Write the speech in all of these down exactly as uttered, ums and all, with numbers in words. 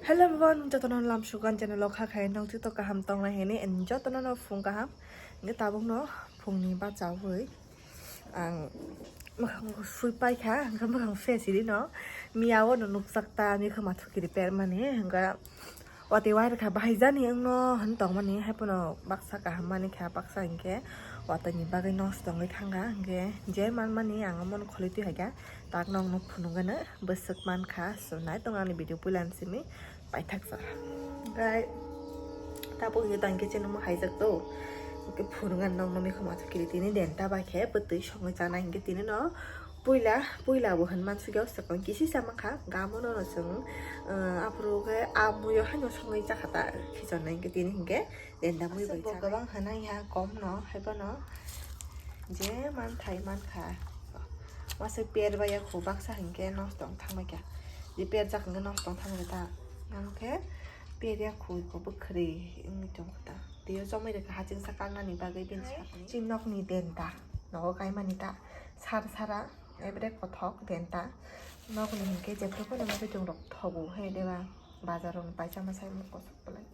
Hello everyone, jotono lamsugan channel o kha khai nong chuto kaham tongnai hini and jotono no phung kaham. Nge tabuk no phung ni bacha wi ang makhang sui pai kha, ang makhang face ri no miya o no nukjak ta ni khama thukiri per mani, hingga wati wai rwkha bahai jani wngno hwn tongmani, haiphano baksa kaham mani kha, baksa hinkhe watani bagwi nosto wngwi thangkha, hinkhe je manmani ang omono kholi twi haikha, tak nokno phunukgano bwswk mankha, so nai tong ani video puila ni simi paithaksa. Hinkhe tabuk hinkhe tangkhe chini mo haijak to, hinkhe phunukgano nokno mikhumo athukiri tini denta bai khe bwtwi songwi chanai hinkhe tini no Puila, puila bo hwnman sugya swkang kisi sama kha, gamo no chwng, ah, aphuru khe a muiyo haino songwi chakha ta khichar nai hinkhe tini hinkhe denda mui bai bo chana. Gabang hwnai ha kom no, haibo no je man thai man kha. Masa per bai ya khu baksa hinkhe nosto wng thang bai kha. Je per jak hinkhe nosto wng thang bai ta. Nang khe per ya khu ko bwkhri wngwi tong kha ta. Tei o chomai rwkha haching sa kangnani bagwi bini sakni. Chini nokni denda nogo kaimani ta. Sar sara, ebre kothok denta. Nokni hinkhe jephru phano maichwng rok thogo he deba. Bazar rok ni paisa mwsai mung kosok belai.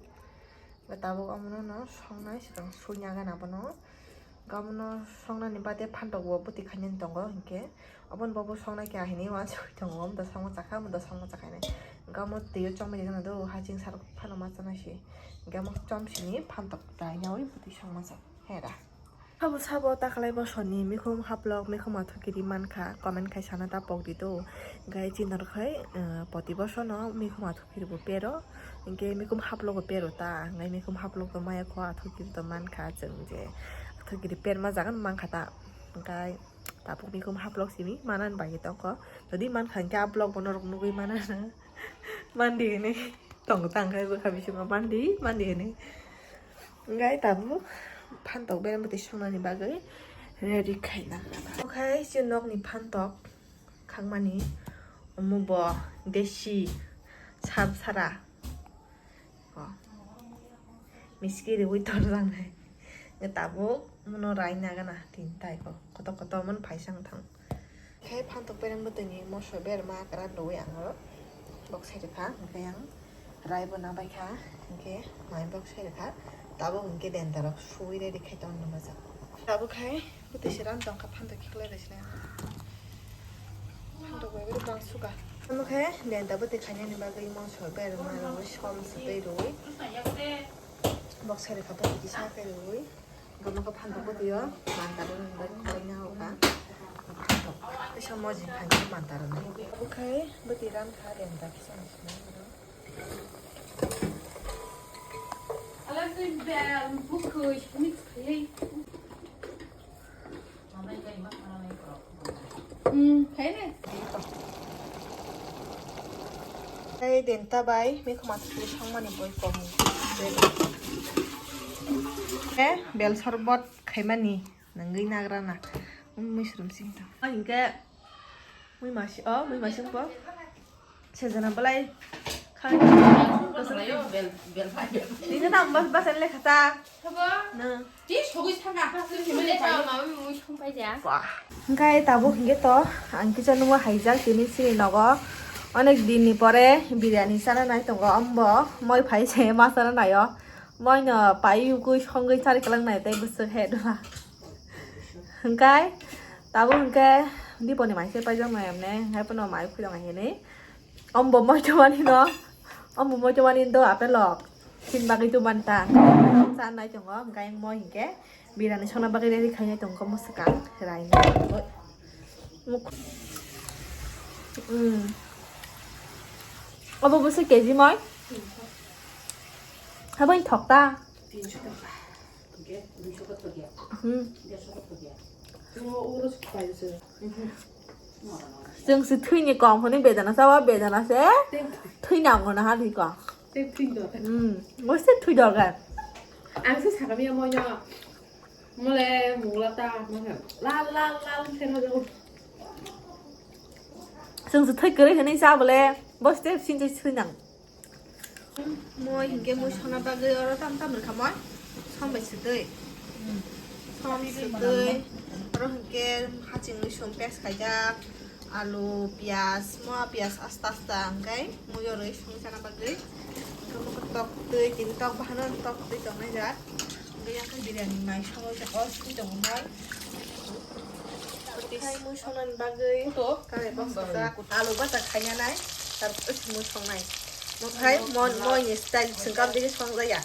Tabuk omono no songnai swkang suina gana bono. Omono songnani bade phantok bo bwtwi khainani tongo hinkhe. Obono bo bo songnai khe ahini wansugwi tongo. Omo da songma chakha, omo da songma chakha hinwi. Omo twi o chomai rwgano do haching sar phano ma chanai se. Hinkhe omo chomsini phantok rainaui bwtwi songma chak. Hera. Sabo sabo takhwlai bosoni mikhum haplok, mikhum athukiri mankha, comment khai sana ta pokdi do. Hinkhe chini rok khai, eh, poti bosono mikhum athukiri bo pero, hinkhe mikhum haplok bo pero ta, hinkhe mikhum haplok to maya kho athukiri to mankha chwng je athukiri perma jaga no mankha ta, hinkhe tabuk mikhum haplok simi manan bai tongkho, jodi mankha hinkhe a vlog bo norok nugwi manana. Mandi hinwi tongo ta, hinkhe bwkha bisingo mandi, mandi hinwi. Hinkhe tabuk phantok berem bwtwi songnani bagwi ready khaina. Okhai chini nokni phantok khakmani omo bo desi sab sara. O. Miski riwi torjaknai. Hinkhe tabuk mono raina gana tin tai ko. Koto koto mon phaisang thang. Khe phantok berem bwtwini moso berma kwran rwui ang oro bok sai rwkha, hinkhe ang rai bo nabaikha, hinkhe mai bok sai rwkha, tabuk hinkhe denda rok suwi ready khai tongna bwsa. Tabuk khai bwtwi se ram tongkha phantok khiklai rwsle. Phantok bai bwrwi bang suka. Omo khe denda bwtwi khainani bagwi moso berma rwui som swtwi rwui bok sai rwkha bwtwi kisa khe rwui. Gama khe phantok bwtwi o mantaro nang bai khoroknwi ha o kha. Phantok teisa mojing khainai mantaro nai. Obo khai bwtwi ram kha denda kisa nai sinai. Ala twi bel bukhwi mix khaiwi. Hmm, khai nai. Tei denta bai mikhuma thukli songmani boi kom. Eh, bel sorbot khaimani nangwi nagra na. Mui srum sing ta. Ah, hinkhe mui masi, oh, mui masi bo. Sejana belai khai. Bel, bel, bel. Nini tam bas, bas lekha ta. Habo? Na. Ti sogwi thanga. Mui le ta mami mui song pai ja. Wah. Hinkhe tabuk hinkhe to ang kisa nugo haijak tini chini nogo. Onek din ni pore biryani chana nai tongo, ambo moi phai se ma chana naio. Moi no pai ugui songwi chari kwlang nai tei bwswk he dua. Hinkhe tabuk hinkhe Diponi mai se paijak nai emne, hinkhe pono mai khulong hinwi. Ombo moi tomani no, ombo moi tomani do apel o, sin bagwi tomani ta. Sa nai tongo, hinkhe ang moi hinkhe birani sona bagwi ready khainai tongo mwswkang, rainai. Hmm. Obo bwswk K G moi? Habo thok ta? Hmm. Chwng se thwini kong phano bedana chawa, bedana se thwini ang hwnwi ha thwi kong. Hmm. Bo se thwi dorkar. Ang se sakamiya moino mole mungla ta lal lal lal khe rw. Chwng se thwi kwrwi hwnwi cha bole bo se sinjai thwinang. Moi hinkhe mui sona bagwi oro tam tam rwkha moi. Som bai swtwi. Som swtwi. Oro hinkhe hachingwi sum pes khaijak. Alu, piyaj, moa piyaj asta asta hinkhe mui oro song chana bagwi. Tok twi, tini tok bahano tok twi tongnai jak. Hwnkhe yang khe biryani mai songwi tongkha, swi tongo mai. Khai mui songnani bagwi karai baksa alu bacha khainanai, tar mui songnai. Mo khai mo, moini style chwng kam digi songjaya.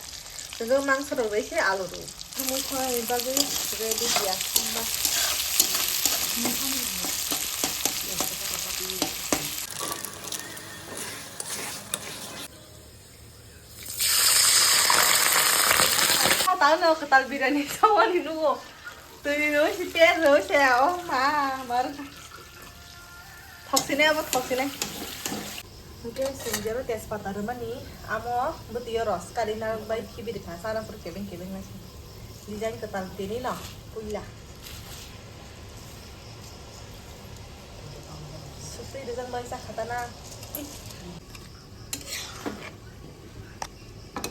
Chwng mangso rok bai se alu rw. Mui songnani bagwi ready ya. Tao no kwtal birani songmani nugo. Twi rw si, piyaj rw si, oh ma, mar. Thoksine abo thoksine. Hwnkhe chwng jero tejpata rwmani, amo bwtwi o rwskari narwk bai khibiri kha, chana phuru kebeng kebeng nai se. Design kwtal tini no puila. Sutwi rijak bai cha kha ta na.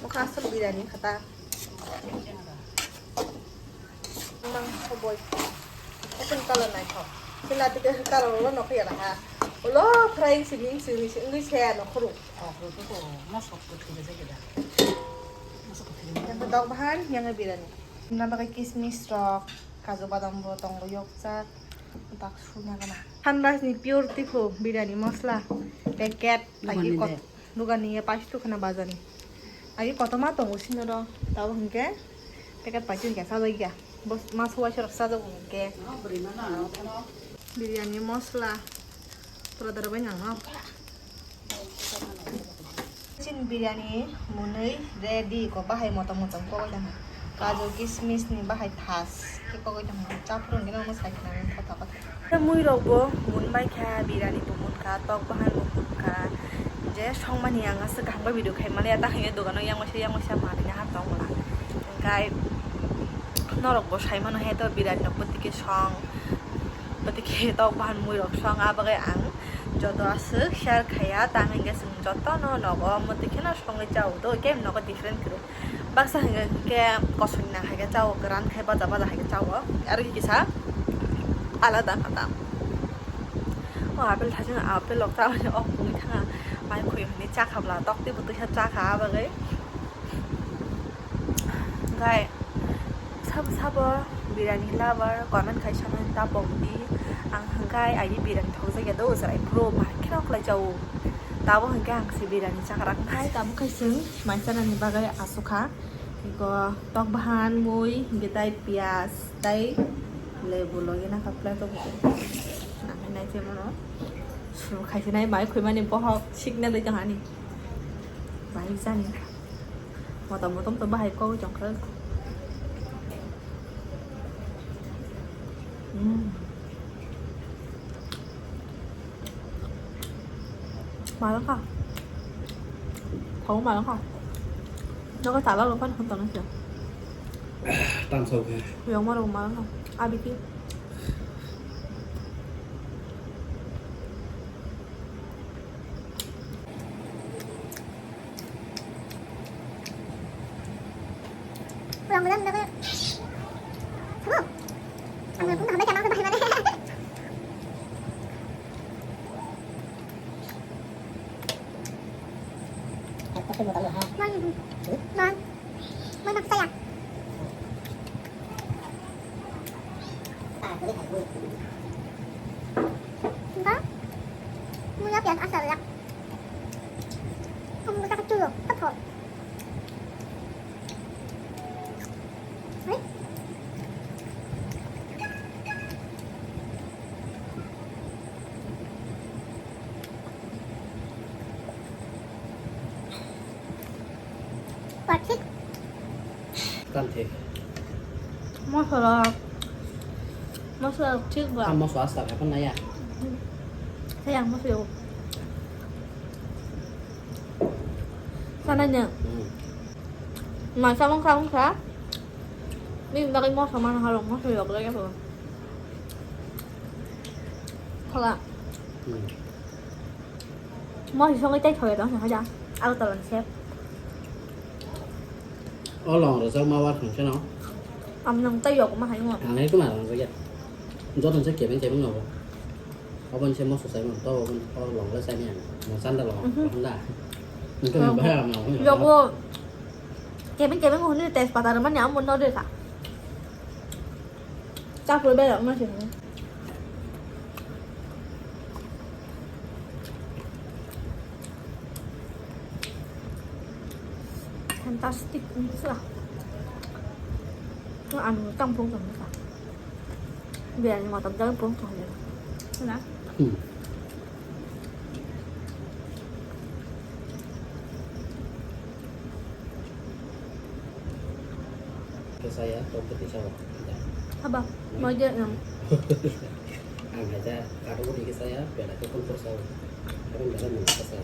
Mokha aswk birani kha ta. Mangso boi. Aswk colour naithok. Sila tike colour ulo nokho ya ha. Ulo frying simi simi wngwi saya nokhoro. Yang dok bahan, yang birani. Nang bagwi kismis rok, kaju badam bo tongo yokjak. Tak suna gana. Sunrise ni pure tipho birani mosla. Packet. Dogani Agi kot-, de. Dogani ya pais tu khana bazar ni. Agi kotorma tongo sini ro. Tabo hwnkhe packet pai tu hwnkhe sajak ya. Bos mas huwa chwrak sajak hwnkhe. Biryani mosla. Tola dara bai nang no. Chin biryani mwnwi ready ko bahai motom motom kogoi tongkha. Kaju kismis ni bahai thas khe kogoi tongkha. Chaphuru hwnkhe no mwsai khna thotha kotha. Mui rok bo mun bai kha, birani bo mun kha, tok bahan bo mun kha. Je songmani ang aswk kaham khe video khai mani ya, ta hwnkhe dogano yang waisa yang waisa manwi ha tong la. Hwnkhe norok bo sai mano he to birani rok bo tike song, bo tike tok bahan mui rok song, a bagwi ang joto aswk share khaiya, tamo hwnkhe chwng jotono nogo omo twi kheno songwi chao do, khe nogo different kwrwi. Baksa hwnkhe khe kosoi nang hai khe chao, kwran khai baja baja hai khe chao, aro kisa alada kha ta. O apple thajin, apple rok ta o pungwi thanga, mai khoi hwnwi cha kha bwla, tok tei bo twisa cha kha, a bagwi. Hwnkhe sabo sabo birani lover comment khai sanai ta pokdi, ang hwnkhe agi birani thokjak ya do, chwrai phuru bahai kheno khlai chao. Tabo hwnkhe ang se birani chakwrak khai, tamo khai chwng mai chanani bagwi asukha. Iko tok bahan, mui, hwnkhe tai piyaj, tai lebu logi nangkha plate o. Nangkhe nai se mano. Suru khai se nai mai khoi mani bohok sikna doi tong ani. Bai jani. Motom motom to bahai kogoi tongkha. Hmm. Malangkha. Thago malangkha. Nogo chala rok phano tong nang khe. Tansok khe. Yang ma rok malangkha. Abiti. Enggak. Muya pian asal ya. Kamu tak kecil loh, betul. Hei. Pathik. Tam thik. Mosla, mosla thik ba? Tam mosla asal apa naya? Sayang mosla. Sana nya. Hmm. Ma sa mong sa mong sa. Ni bagay mosla mana halong mosla yok lagi apa? Kala. Hmm. Mo si songwi tai thoya tong ha ja. Aro tolon se. O long rwjak ma war khung seno. Am nang tai yok ma hai mo. Ang hai kuma rang rwjak. Joton se kebeng kebeng nobo. Obon se moso sai mo to obon o long le sai ni ang. Mo sanda long. Mhm. Honda. Nang to ba ma. Yok o. Kebeng kebeng hwnwi tejpata rwmani amo no rwkha. Chaplo bera wngma se hwnwi. Fantastic wngkha. No ano tang phung tong kha. Biryani motom jagwi phung tong le. Na? Hmm. Saya kompetisi apa? Apa? Mau aja yang. Ang aja kado di saya bela ke kompor saya. Tapi bela mau apa saya?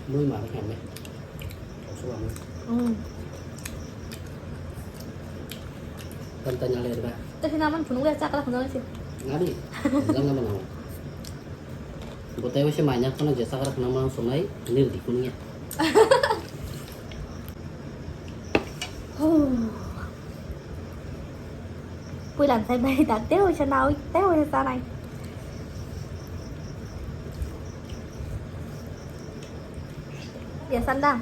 Mui ma khe me. Osu ang. Hmm. Kan tanya le ba. Tapi naman punung le cakra punung sih. Ngani. Jangan mana. Botai wese manya kono je cakra punung mang sonai nil di kunya. Huh. Puilan sai bai ta teo se nao teo se sanai. Ya sanda.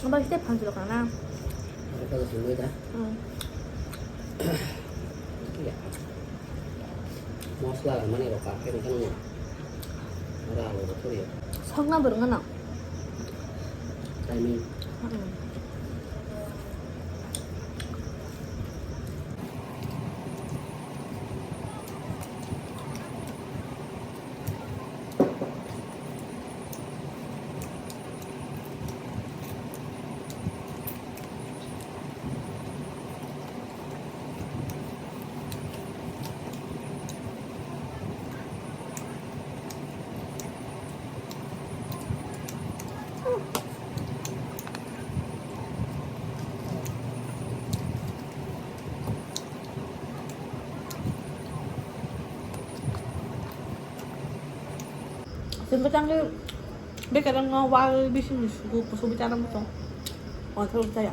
Abang sih panjul kana. Apa sih dah? Hmm. Iya. Mosla mani rok kap khe nang ora alo rok thori. Sokna burung no. Timing. Hmm. Sing bwtangni bekereng no wal bising ni subu subu chana muchung. Othor chaya.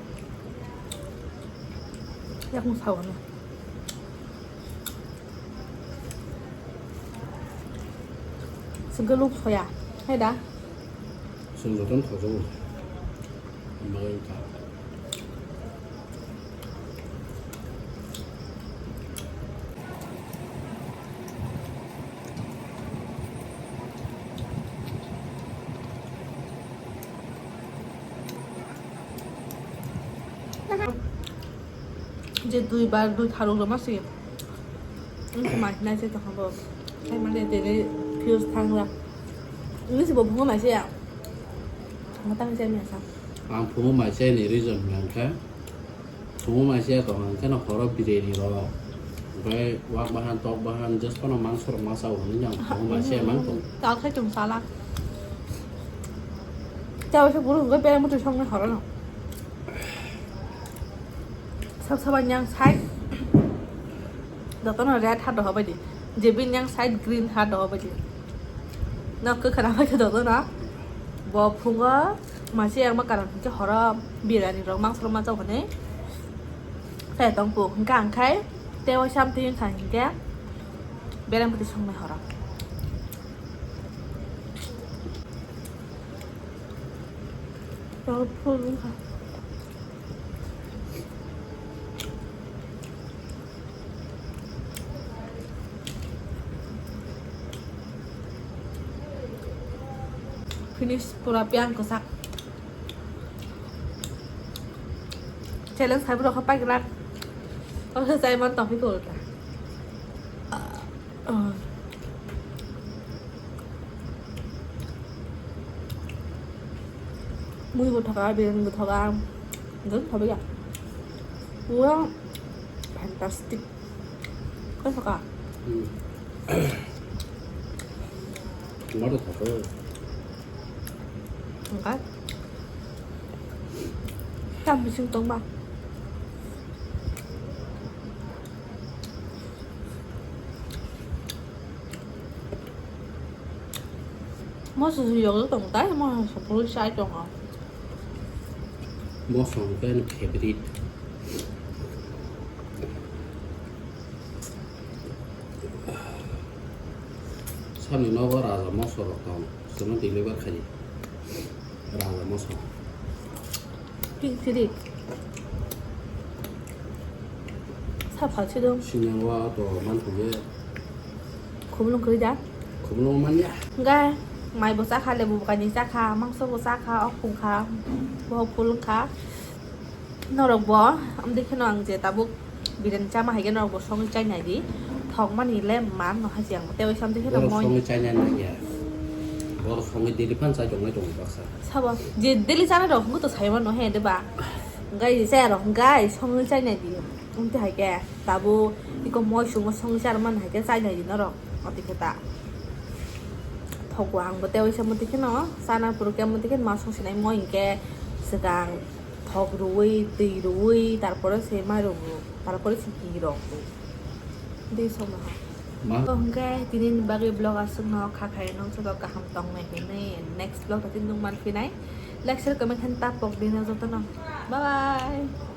Yakung sawo no. Sing ke luk soya. Hai da. Sing joton thojo. Mai ka. Je dui bar dui tharuk rwma se. Wngkha mai hinai se tongkha bo. Hai mane tene fuse thangra. Wngkha se bo phungo mai se ya. Thangma tang se mesa. Ang phungo mai se ni reason hwnkha. Phungo mai se tong ang kheno horo bireni rok. Okai wak bahan tok bahan just kono mangso rok masa hwnwi ang phungo mai se mang tong. Tal khai tong sala. Chao se buru okai pera mutu song na horo no. Sab saba nyang side. Jotono red ha doho baidi. Jebin nyang side green ha doho baidi. No kwkhwrang bai khe jotono. Bo phungo masi yang ma karan hwnkhe horo birani rok mangso rok ma chao hwnwi. Sai tong pu hwnkhe ang khai tei waisa amtwi wngkha hwnkhe bereng bwtwi songmai horo. Tei phul wngkha. Finish pura piyang kwchak. Challenge khai borok kha paigwlak. Tabukhe chai man tongphai khe ulta. Mui bo thoka, biriyani bo thoka. Dum thobai ya. Pura fantastic. Koi thoka? Hmm. Tomato thoka. Wngkha. Tam bising tongba. Moso se yogwi tong tai, moso se phuru chai tongo. Moso hwnkhe ani favorite. Sani nogo raja moso rok tong, chwngno deliver khai. Raja moso. Pik sirik. Sa phalsi dong. Sinyango to man thangye. Khumulwng kwrwi da? Khumulwng manya. Hwnkhe mai bo chakha, lebu bo kainwi chakha, mangso bo chakha, okhum kha, bohok phulwng kha. Norok bo amtwi kheno ang je tabuk biriyani chama hai khe norok bo songwi chai nai di. Thokmani le man no hai se ang tei waisa amtwi kheno. Borok moi songwi chai nai nangya. Borok songwi daily phan chai tongnai tongo baksa. Sabo je daily chana rok hwnkhe to sai mano he de ba. Hwnkhe je chaya rok hwnkhe songwi chai nai di. Amtwi hai khe tabuk iko moi sungo songwi chana man hai khe chai nai di norok. Amtwi khe ta. Thok bo ang bo tei waisa amtwi kheno chana phuru khe amtwi khe ma song sinai moi hwnkhe swkang. Thok rwui, twi rwui, tarpore se mairum rw, tarpore se ki rok rw. Tei songno ha. Ma? To hwnkhe tini ni bagwi vlog aswkno kha khai, nong joto kaham tong nai hinwi next vlog o tini nwng manphinai. Like, share, comment khe ta pok di nang jotono. Bye bye.